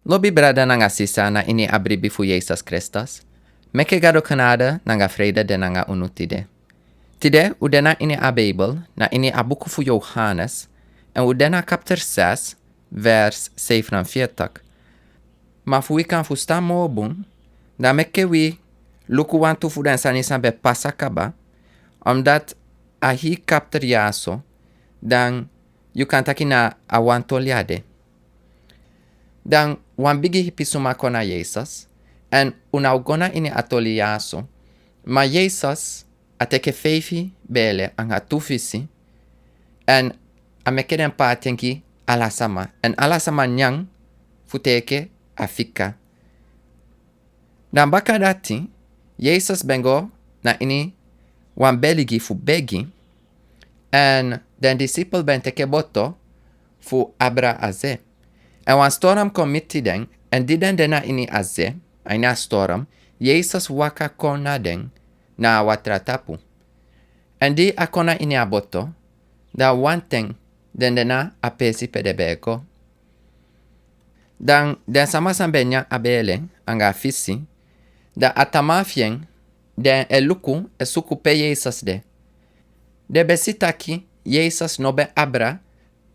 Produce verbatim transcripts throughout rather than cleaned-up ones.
Lobi brada nanga sisa na ini a bribi fu Yesus Kristus, meke Gado genade nanga vrede de nanga unu tide. Tide u de na ini a Bijbel, na ini a buku fu Johannes, en u de na kapter zes, vers zevenenveertig. Ma fu wi kan fusutan moo bun, dan meke wi luku wantu fu den sani san ben pasa kaba, omdat a hii kapter yaso, dan yu kan taki na a wan toli a de. Dan wan bigi hipi suma kon na Yesus, en un o go na ini a toli yaso, ma Yesus a teke feifi bele anga tu fisi, en a meke den paati en gi ala sama, en ala sama nyan fu teke a fika. Dan baka dati, Yesus ben go na ini wan beligi fu begi, en den disipel ben teke boto fu abra a ze. En wan storm kon miti den, en di den de na ini a ze, a ini a storm, Yesus waka kon na den na a watra tapu. En di a kon na ini a boto, dan wanten den de na a presi pe den ben e go. Dan den sama san ben nyan a bele anga a fisi, dan a taman fi en, den e luku e suku pe Yesus de. Den ben si taki Yesus no ben abra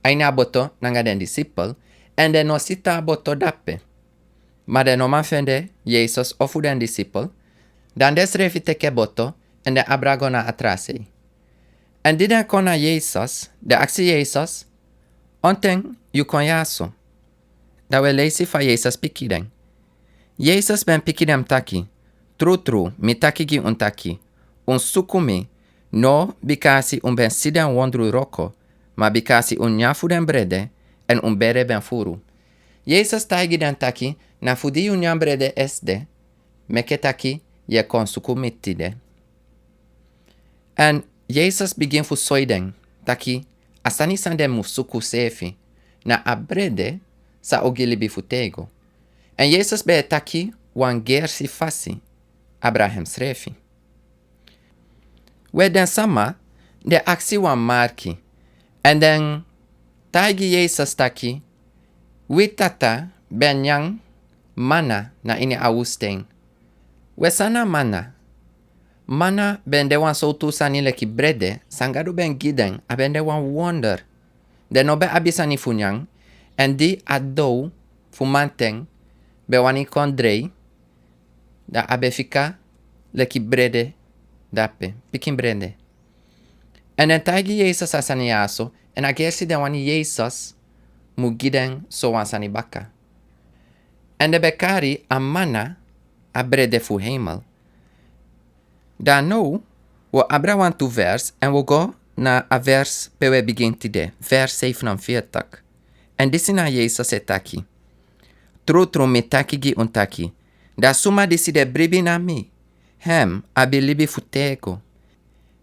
a ini a boto nanga den disipel, en den no si tan a boto dape. Ma den no man fende Yesus ofu den disipel, dan den srefi teke boto, en den abra go na a tra sei. En di den kon na Yesus, den aksi Yesus: "Onten yu kon yaso?" Dan wi e leisi fa Yesus piki den. Yesus ben piki den taki: "Trutru, mi taki gi un taki, un suku mi, no bikasi un ben si den wondru wroko, ma bikasi un nyan fu den brede, en un bere ben furu." Yesus taigi den taki: "Na fu di yu nyan brede esde, meke taki yu e kon suku mi tide." En Yesus bigin fu soi den taki a sani san den mu suku srefi na a brede san o gi libi fu têgo. En Yesus ben e taki wan gersi fasi abra hemsrefi. We, den sama, den aksi wan marki, en den taigi Yesus taki: "Wi tata ben nyan mana na ini a woestijn." We, san na mana? Mana ben de wan sowtu sani leki brede san Gado ben gi den, a ben de wan wonder. Den no ben abi sani fu nyan, en di a dow fu manten ben wani kon drei, dan a ben fika leki brede dape, pikin brede. En den taigi Yesus a sani yaso, en a gersi den wani Yesus mu gi den so wan sani baka. En den ben kari a mana a brede fu heimel. Dan now, wi o abra wantu vers, en wi o go na a vers pe wi e bigin tide, vers zevenenveertig. En disi na Yesus e taki: "Trutru, mi taki gi un taki, da suma disi de bribi na mi, hem abi libi fu têgo.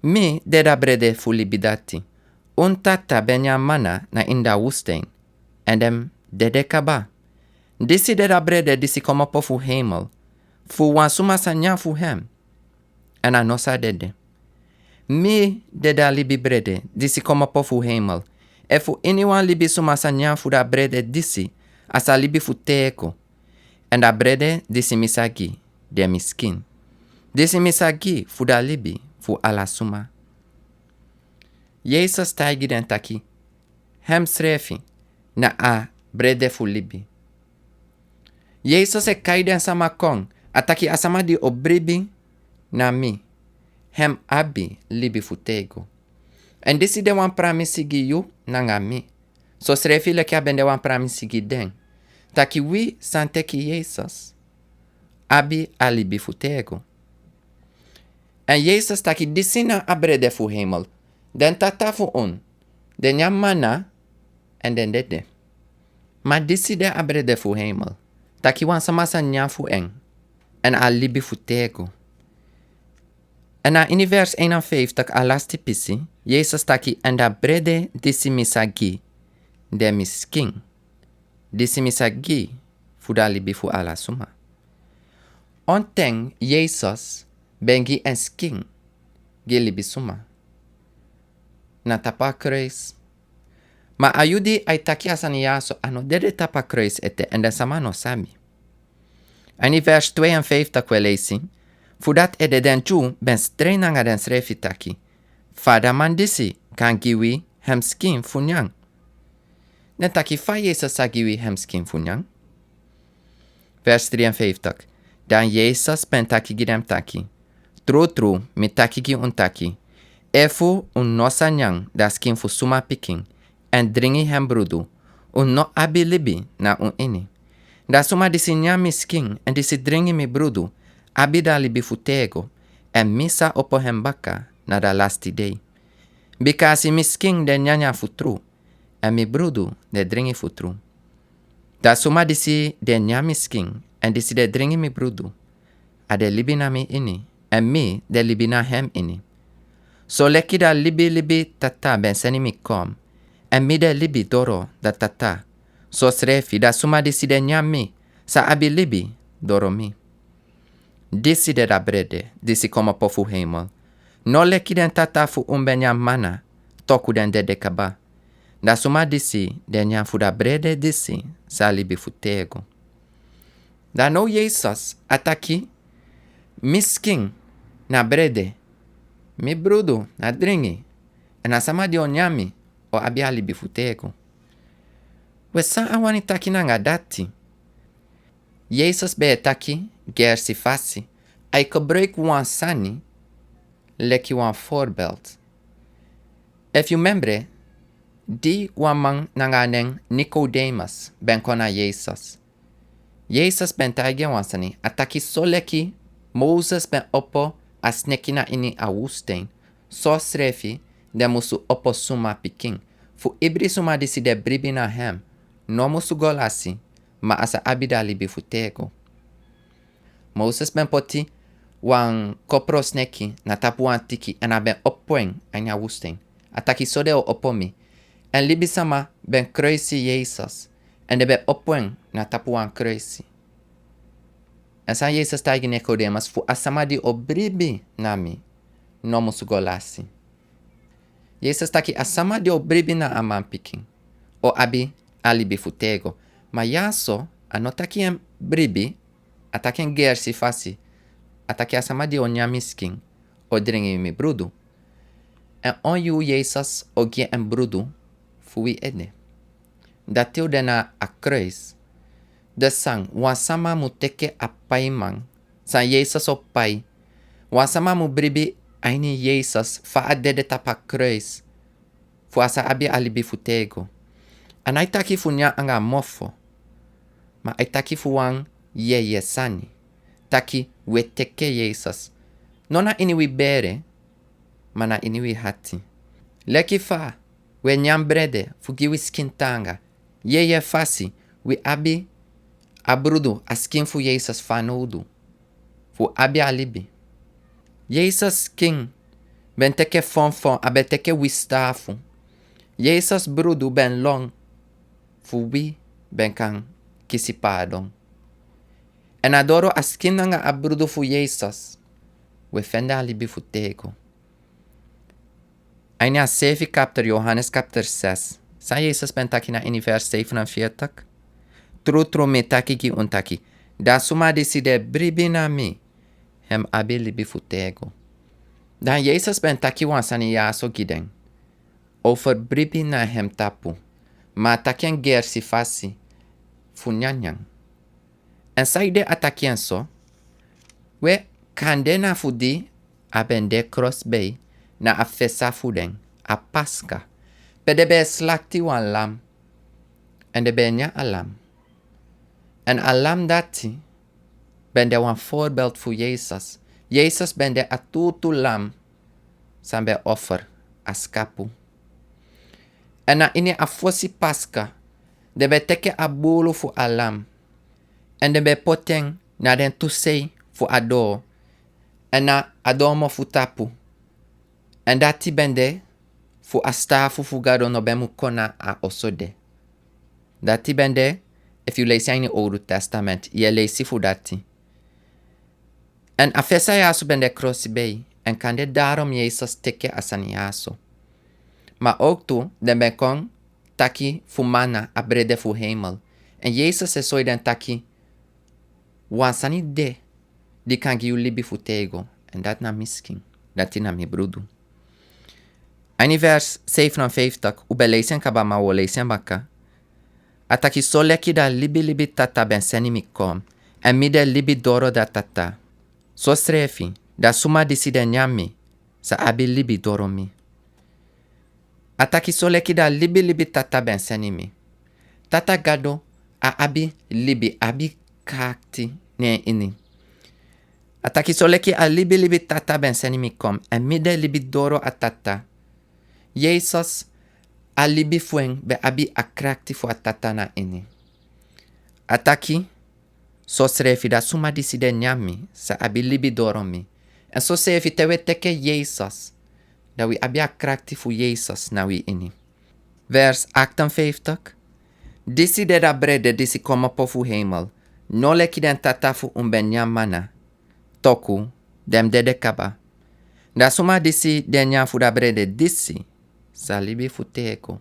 Mi de da brede fu libi dati. Un tata ben nyan mana na ini da woestijn, en den dede kaba. Disi de da brede disi komopo fu heimel, fu wan suma sa nyan fu hem, en a no sa dede. Mi de da libi brede disi komopo fu heimel, efu iniwan libisuma sa nyan fu da brede disi, a sa libi fu têgo. En da brede disi mi sa gi, de mi skin, disi mi sa gi fu da libi fu ala suma." Yesus taigi den taki: "Hemsrefi na a brede fu libi." Yesus e kai den sama kon, a taki: "A sama di o bribi na mi, hem abi libi fu têgo. En disi de wan pramisi gi yu nanga mi, sosrefi leki a ben de wan pramisi gi den, taki wi san teki Yesus abi a libi fu têgo." En Yesus taki: "Disi na a brede fu heimel. Den tata fu un, den nyan mana, en den dede. Ma disi de a brede fu heimel, taki wan sama sa nyan fu en, en a libi fu têgo." En na ini vers eenenvijftig, a lasti pisi, Yesus taki: "En da brede disi mi sa gi, de mi skin, disi mi sa gi fu da libi fu ala suma." Onten Yesus ben gi en skin gi libisuma? Na tapu a kruis. Ma a yu di a e taki a sani ya so, a no dede tapu a kruis ete, èn den sama no sabi. A ini vers twee en vijftig we leisi: Fu dati ede den Dyu ben strei nanga densrefi taki: Fa da man disi kan gi wi hem skin fu nyan? Den taki: Fa Yesus sa gi wi hem skin fu nyan? Vers drieënvijftig. Dan Yesus ben taki gi den taki: Trutru, mi taki gi un taki, efu un no sa nyan da skin fu suma pikin, èn dringi hem brudu, un no abi libi na un ini. Da suma disi nyan mi skin èn disi dringi mi brudu, abi da libi fu tego, èn mi sa opo hem baka na da lasti dei. Bikasi mi skin de nyanyan fu tru, èn mi brudu de dringi fu tru. Da suma disi de nyan mi skin èn disi de dringi mi brudu, a de libi na mi ini, èn mi de libi na hem ini. Soleki da libilibi Tata ben seni mi kon, èn mi de libi doro da Tata, sosrefi da suma disi de nyan mi sa abi libi doro mi. Disi de da brede disi komopo fu heimel. No leki den tata fu un ben nyan mana toku den dede kaba, da suma disi de nyan fu da brede disi sa libi fu tego. Da now Yesus a taki: Mi skin na brede, mi brudu na dringi, èn a sama di o nyan mi o abi a libi fu tego. We, san a wani taki nanga dati? Yesus ben e taki gersi fasi, a e gebruik wan sani leki wan voorbeeld. Efu yu membre, di wan man nanga a nen Nicodemus ben kon na Yesus. Yesus ben taigi en wan sani, a taki: Soleki Moses ben opo a sneki na ini a woestijn, sosrefi den musu opo suma pikin, fu ibri suma disi de bribi na hem no musu go lasi, ma a sa abi da libi fu tego. Moses ben poti wan kopro sneki na tapu wan tiki èn a ben opo en a ini a woestijn. A taki: So den o opo mi. Èn libisama ben kruisi Yesus, èn den ben opo en na tapu wan kruisi. Èn san Yesus taigi Nicodemus? Fu a sama di o bribi na mi no musu go lasi. Yesus taki a sama di o bribi na a man pikin o abi a libi fu tego. Ma ya so a no taki en bribi, a taki en gersi fasi. A taki a sama di o nyan mi skin, o dringi mi brudu. Èn on yuu Yesus o gi en brudu fu wi ede. Dati o de na a kruis. De san wan sama mu teke a paiman san Yesus o pai. Wan sama mu bribi a ini Yesus fa a dede tapu a kruis, fu a sa abi a libi fu tego. A nai taki fu nyan anga mofo, ma a e taki fu wan yeye sani. Taki wi e teke Yesus, no na ini wi bere, ma na ini wi hati. Leki fa wi e nyan brede fu gi wi skin taanga, yeye fasi wi abi a brudu a skin fu Yesus fanowdu fu abi a libi. Yesus skin ben teke fonfon, a ben teke wi stafu. Yesus brudu ben lon fu wi ben kan kisi pardon. Èn a doro a skin nanga a brudu fu Yesus wi e fende a libi fu tego. A ini a sefi kapter, Yohanes kapter zes, san Yesus ben taki na ini vers zevenenveertig? Trutru mi taki gi un taki, da suma disi de bribi na mi, hem abi libi fu tego. Dan Yesus ben taki wan sani ya so gi den over bribi na hem tapu, ma a taki en gersi fasi fu nyanyan. Èn saide a taki en so? We, kande na fu di a ben de krosbei na a fesa fu den, a Paska, pe den ben e slakti wan lam, èn den ben e nyan a lam. Èn a lam dati ben de wan voorbeeld fu Yesus. Yesus ben de a tuutuu lam san ben offer a skapu. Èn na ini a fosi Paska den ben teke a buulu fu a lam, èn den ben poti en na den tu sei fu a doo, èn na a doo mofu tapu. Èn dati ben de fu a stafu fu Gado no ben mu kon na a oso de. Dati ben de, efu yu leisi a ini Owdu Testament, yu e leisi fu dati. Èn a fesa ya so ben de krosibei, èn kande daarom Yesus teke a sani ya so. Ma ook tu, den ben kon taki fu manna, a brede fu hemel. Èn Yesus e soi den taki: Wan sani de di kan gi yu libi fu têgo, èn dati na mi skin, dati na mi brudu. A ini vers zevenenvijftig, un ben leisi en kaba, ma un o leisi en baka. A taki: Soleki da libilibi Tata ben seni mi kon, èn mi de libi doro da Tata, sosrefi da suma disi de nyan mi sa abi libi doro mi. A taki: Soleki da libilibi Tata ben seni mi. Tata Gado a abi libi, abi krakti na en ini. A taki: Soleki a libilibi Tata ben seni mi kon, èn mi de libi doro a Tata. Yesus, a libi fu en ben abi a krakti fu a Tata na ini. A taki: Sosrefi da suma disi de nyan mi sa abi libi doro mi. Èn sosrefi te wi e teke Yesus, da wi abi a krakti fu Yesus na wi ini. Vers achtenvijftig. Disi de da brede disi komopo fu hemel, no leki den tata fu un ben nyan manna, toku den dede kaba. Da suma disi de nyan fu da brede disi sa libi fu têgo.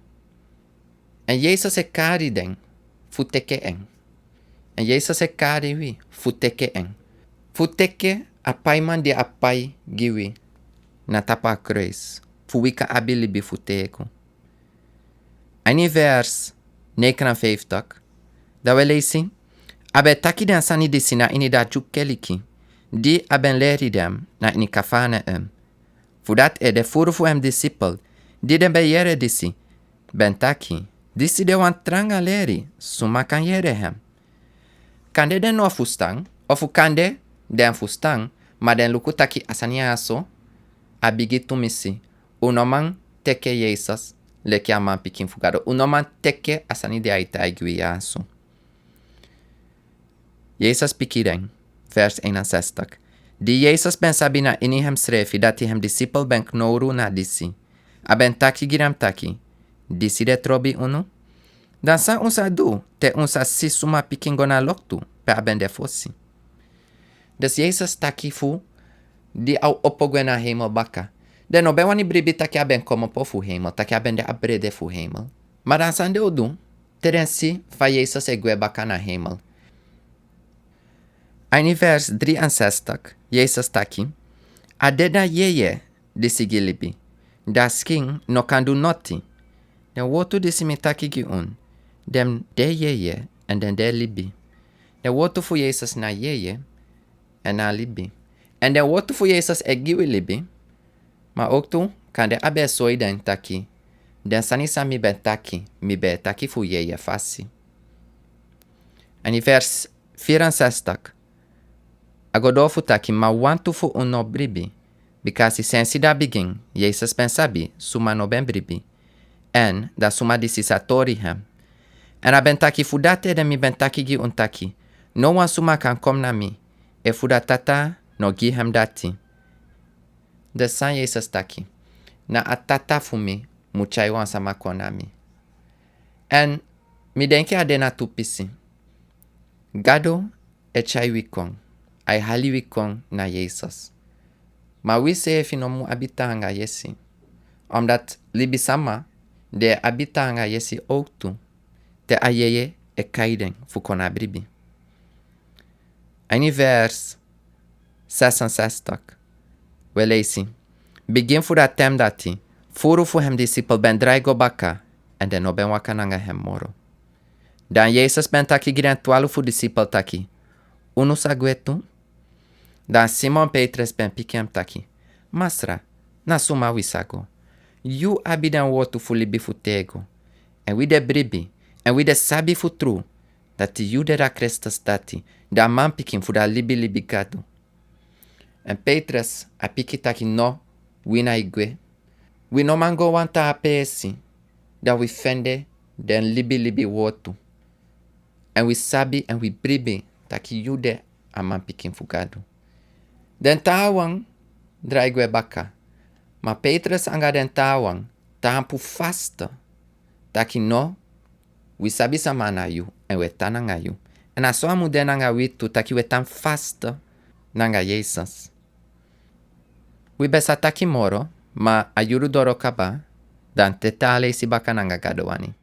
Èn Yesus e kari den fu teke en. Èn Yesus e kari wi fu teke en. Fu teke a paiman di a pai gi wi na tapu a kruis, fu wi kan abi libi fu têgo. A ini vers negenenvijftig, da wi e leisi: A ben taki den sani disi na ini da Dyu keliki di a ben leri den na ini Kafarnaum. Fu dati ede furu fu en disipel, di den ben yere disi, ben taki: Disi de wan tranga leri, suma kan yere hem? Kande den no fustan, ofu kande den fustan, ma den luku taki a sani ya so a bigi tumisi. Un no man teke Yesus leki a manpikin fu Gado. Un no man teke a sani di a e taigi wi ya so. Yesus piki den. Vers eenenzestig. Di Yesus ben sabi na ini hemsrefi dati hem disipel ben knowru na disi, a ben taki gi den taki: Disi de trobi unu? Dan san un sa du te un sa si suma pikin go na loktu pe a ben de fosi? Dus Yesus taki fu di a o opo gwe na hemel baka. Den no ben wani bribi taki a ben komopo fu hemel, taki a ben de a brede fu hemel. Ma dan san den o du te den si fa Yesus e gwe baka na hemel? A ini vers drieënzestig, Yesus taki: A de da yeye disi gi libi, da skin no kan du noti. Den wortu disi mi taki gi un, den de yeye èn den de libi. Den wortu fu Yesus na yeye èn na libi. Èn den wortu fu Yesus e gi wi libi, ma owktu kande a ben e soi den taki den sani san mi ben taki, mi ben e taki fu yeye fasi. A ini vers vierenzestig, a go doro fu taki: Ma wantu fu un no bribi, bikasi sensi da bigin Yesus ben sabi suma no ben bribi, èn da suma disi sa tori hem. Èn a ben taki: Fu dati ede mi ben taki gi un taki, no wan suma kan kon na mi efu da Tata no gi hem dati. Dus san Yesus taki: Na a Tata fu mi mu tyai wan sama kon na mi. Èn mi denki a de na tu pisi. Gado e tyai wi kon, a e hali wi kon na Yesus. Ma wi seefi no mu abi taanga yesi, omdat libisama den e abi taanga yesi owktu te a yeye e kai den fu kon na bribi. A ini vers zesenzestig, wi e leisi: Bigin fu da ten dati, furu fu hem disipel ben drai go baka, èn den no ben waka nanga hem moro. Dan Yesus ben taki gi den twalufu disipel taki: Unu sa gwe tu? Dan Simon Petrus ben piki hem taki: Masra, na suma wi sa go? Yu abi den wortu fu libi fu têgo. Èn wi de bribi, èn wi de sabi fu tru dati yu de da Kristus dati, da manpikin fu da libilibi Gado. Èn Petrus a piki taki: No, wi nai gwe. Wi no man go wan taa peesi, da wi fende den libilibi wortu. Èn wi sabi èn wi bribi taki yu de a manpikin fu Gado. Den taawan drai gwe baka, ma Petrus anga den taawan tampu faste taki: No, wi sabi sama na yu, èn wi e tan nanga yu. Èn na so a mu de nanga wi tu, taki wi e tan faste nanga Yesus. Wi ben sa taki moro, ma a yuru doro kaba, dan te taa leisi baka nanga Gado wani.